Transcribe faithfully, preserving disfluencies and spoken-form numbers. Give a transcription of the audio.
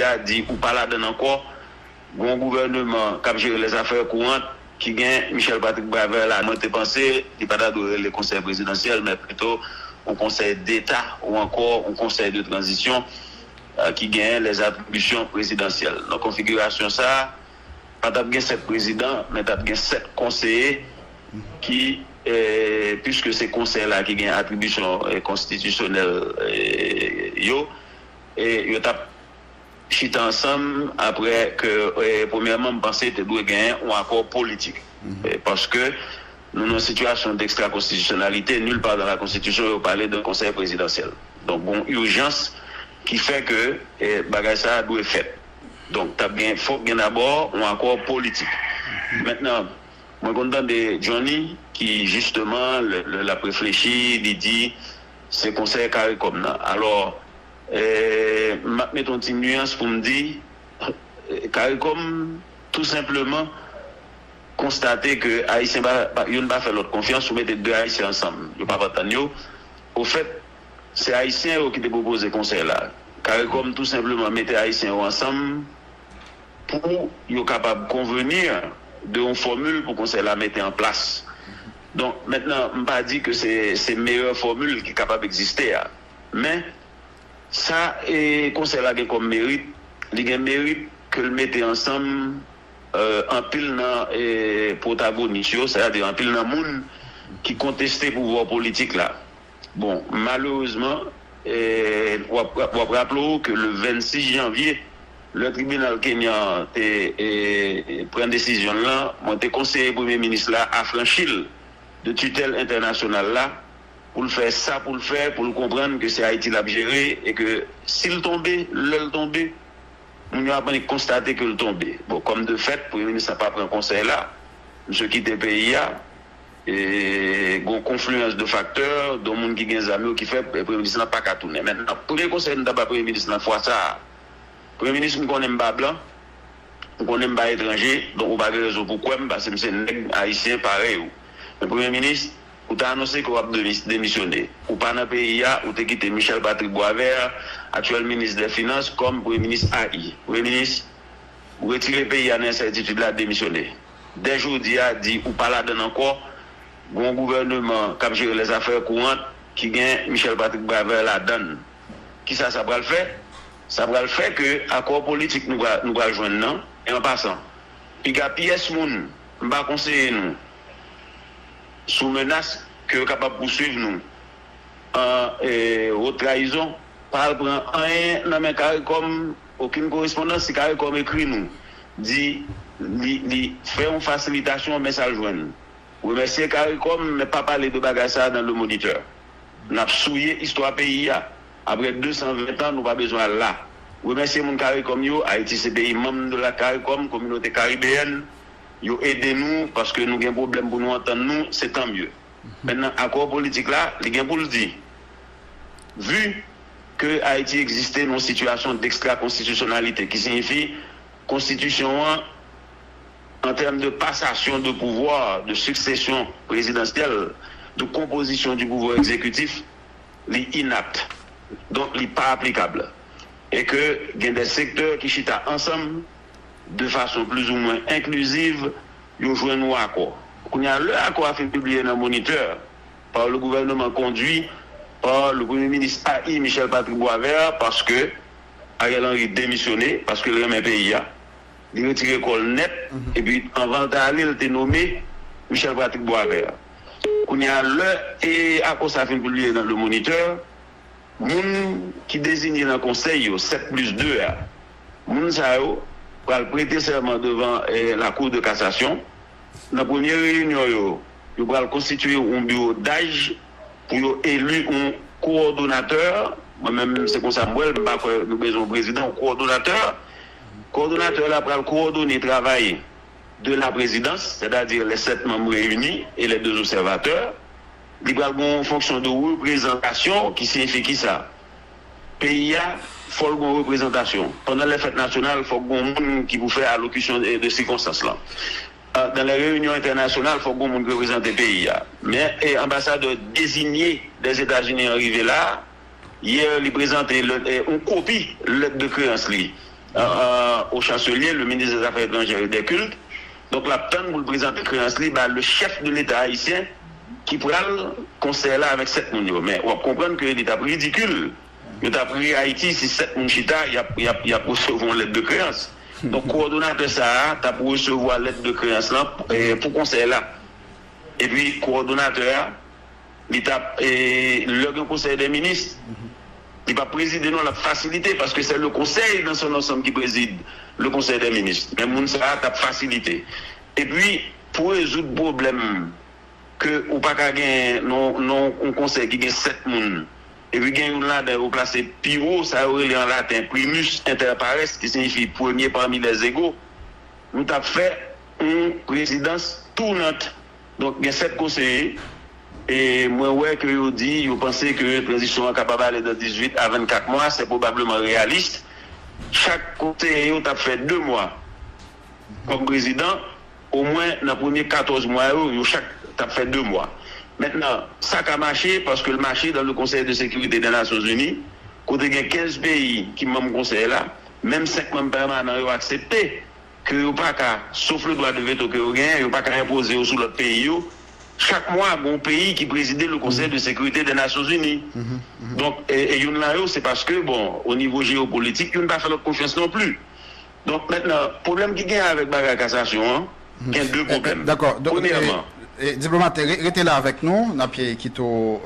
a di ou pa ladann ankò. Gon gouvèneman k ap jere lèzafè kouran ki gen Michel Patrick Boisvert la. Mwen te panse li pa ta dwe rele konsèy prezidansyèl, men pito yon konsèy deta ou ankò yon konsèy de tranzisyon ki genyen lèzatribisyon prezidansyèl. Nan konfigirasyon sa a, pa t ap gen sèt prezidan, men t ap gen sèt konseye ki, piske se konsèy la ki gen atribisyon konstitisyonèl yo, yo t ap chita ansanm apre ke, premyèman, m panse te dwe genyen yon akò politik. Paske nou nan sitiyasyon d'extraconstitutionnalité, nulle part dans la Constitution yo pale de konsèy prezidansyèl. Donk, gon ijans ki fè ke bagay sa a dwe fèt. Donk, t ap gen, fòk gen dabò yon akò politik. Mentnan, mwen konn tande Johnny ki, jisteman, lè l ap reflechi, li di se konsèy Karikòm nan. Alò, m ap mete yon ti niyans pou m di, Karikòm tou senpleman konstate ke Ayisyen pa, pa, youn pa fè lòt konfyans, ou mete de Ayisyen ansanm, yo p ap antann yo. Ofèt, se Ayisyen yo ki te pwopoze konsèy la. Karikòm tou senpleman mete Ayisyen yo ansanm pou yo kapab konveni de yon fòmil pou konsèy la mete an plas. Donk, mentnan, m pa di ke se, se meyè fòmil ki kapab egziste a. Men, sa, e, konsèy la gen kòm merit, li gen merit ke l mete ansanm, e, anpil nan, e, pwotagonis yo, sètadi anpil nan moun ki konteste pouvwa politik la. Bon, malerezman, e, w ap, w ap raple w ke le vennsis janvye, lè tribinal kenyan an te, e, pran desizyon l lan, mwen te konseye premye minis la afranchi l de titèl entènasyonal la, pou l fè sa pou l fè, pou l konprann ke se Ayiti l ap jere e ke si l tonbe, lè l tonbe, moun yo ap annik konstate ke l tonbe. Bon, kòm de fèt, premye minis la pa pran konsèy la, misye kite peyi a, e gon konfliyans de faktè, don moun ki gen zam yo ki fè premye minis la pa ka tounen. Mentnan, premye konsèy m ta ba premye minis nan fwa sa a, premye minis, m konnen m pa blan, m konnen m pa etranje, donk ou pa gen rezon pou kwè m, paske m se nèg ayisyen parèy ou. Men premye minis, ou te anonse ke w ap demi-, demisyone. Ou pa nan peyi a, ou te kite Michel Patrick Boisvert, aktyèl minis dè finans, kòm premye minis A I. Premye minis, ou retire peyi a nan ensètitid la, demisyone. Dè jodi a, di ou pa ladann ankò, gon gouvèneman k ap jere lèzafè kouran ki gen Michel Patrick Boisvert ladann. Kisa sa pral fè? Sa pral fè ke akò politik nou pral, nou pral jwenn nan, e an pasan, piga pyès moun, m pa konseye nou, sou menas ke yo kapab pouswiv nou an, e, wot trayizon, pa al pran anyen nan men Karikòm, okenn korespondans. Si Karikòm ekri nou, di li, li fè yon fasilitasyon, men sa l jwenn. Remèsye Karikòm, men pa pale de bagay sa a nan Le Moniteur. N ap souye istwa peyi a. Apre de san ven tan, nou pa bezwen al la. Remèsye moun Karikòm yo, Ayiti se peyi manm de la Karikòm, kominote karibeyèn, yo ede nou paske nou gen pwoblèm pou nou antann nou, se tan mye. Mentnan, akò politik la, li gen pou l di, vi ke Ayiti egziste nan yon sitiyasyon dekstrakonstitisyonalite, ki siyifi konstitisyon an, en termes de passation de pouvoir, de succession présidentielle, de composition du pouvoir exécutif, li inapte. Donk, li pa aplikab. E ke gen de sektè ki chita ansanm, de fason plizoumwen enkliziv, yo jwenn yon akò. Kounye a, lè akò a fin pibliye nan Moniteur, par le gouvernement conduit par le Premier ministre A I, Michel Patrick Boisvert, paske Ariel Henry demisyone, paske l renmen peyi a. Li retire kò l nèt, epi anvan l t ale, l te nome Michel Patrick Boisvert. Kounye a, lè e akò sa fin pibliye nan Le Moniteur, moun ki deziye nan konsèy yo, sèt plis de a, moun sa yo pral prete sèman devan, eh, la Cour de cassation. Nan premye reyinyon yo, yo pral konstitiye yon biwo daj pou yo eli yon kowòdonatè. Mwen menm, se konsa m wè l, m pa kwè nou bezwen yon prezidan, yon kowòdonatè. Kowòdonatè la pral kowòdone travay de la présidence, c'est-à-dire les sept membres réunis et les deux observateurs. Li pral gen yon fonksyon de reprezantasyon, ki siyifi kisa? Peyi a, fò l gen yon reprezantasyon. Pandan lè fèt nasyonal, fòk gen yon moun ki pou fè alokisyon de, de sikonstans lan. Euh, dans les réunions internationales, fòk gen yon moun ki reprezante peyi a. Men, e, anbasadè dezinye dèzetazini an rive la, yè, li prezante lè, e, yon kopi lèt de kreyans li. euh, au chancelier, le ministre des Affaires étrangères et des cultes. Donk, l ap tann pou l prezante kreyans li ba le chef de l'État haïtien ki pral konsèy la avèk sèt moun yo. Men w ap konprann ke li t ap ridikil. Yo t ap ri Ayiti si sèt moun chita, y ap, y ap, y ap resevwa yon lèt de kreyans. Donk, kowòdonatè sa a t ap resevwa lèt de kreyans lan eh, pou konsèy la. Epi, kowòdonatè a, li t ap, eh, lè gen konsèy dè minis, li p ap prezide, non, l ap fasilite, paske se le conseil dans son ensemble ki prezide le conseil des ministres. Men moun sa a t ap fasilite. Epi, pou rezoud pwoblèm ke ou pa ka gen non, non, yon konsèy ki gen sèt moun, epi gen youn ladan yo plase pi wo, sa yo rele an laten primus inter pares, ki siyifi premye pami lèzego, nou t ap fè yon prezidans tounant. Donk, gen sèt konseye, e mwen wè ke yo di, yo panse ke tranzisyon an kapab ale de dizuit a vennkat mwa, se pwobableman reyalis. Chak konseye yo t ap fè de mwa kòm prezidan, omwen nan premye katòz mwa yo, yo chak t ap fè de mwa. Mentnan, sa ka mache paske l mache dan le Conseil de sécurité des Nations Unies, kote gen kenz peyi ki manm konsèy la, menm senk manm pèmanan yo aksepte ke yo pa ka, sof le dwa de veto ke yo genyen, yo pa ka enpoze yo sou lòt peyi yo. Chak mwa, gen yon peyi ki prezide le Conseil de sécurité des Nations Unies. Donk, e, e youn nan yo, se paske, bon, o nivo jeyopolitik, youn pa fè lòt konfyans non pli. Donk, mentnan, pwoblèm ki gen avèk bagay kasasyon an, gen de pwoblèm. Dakò. Donk, premyèman, e, e, diplomat, re- rete la avèk nou, n ap kite w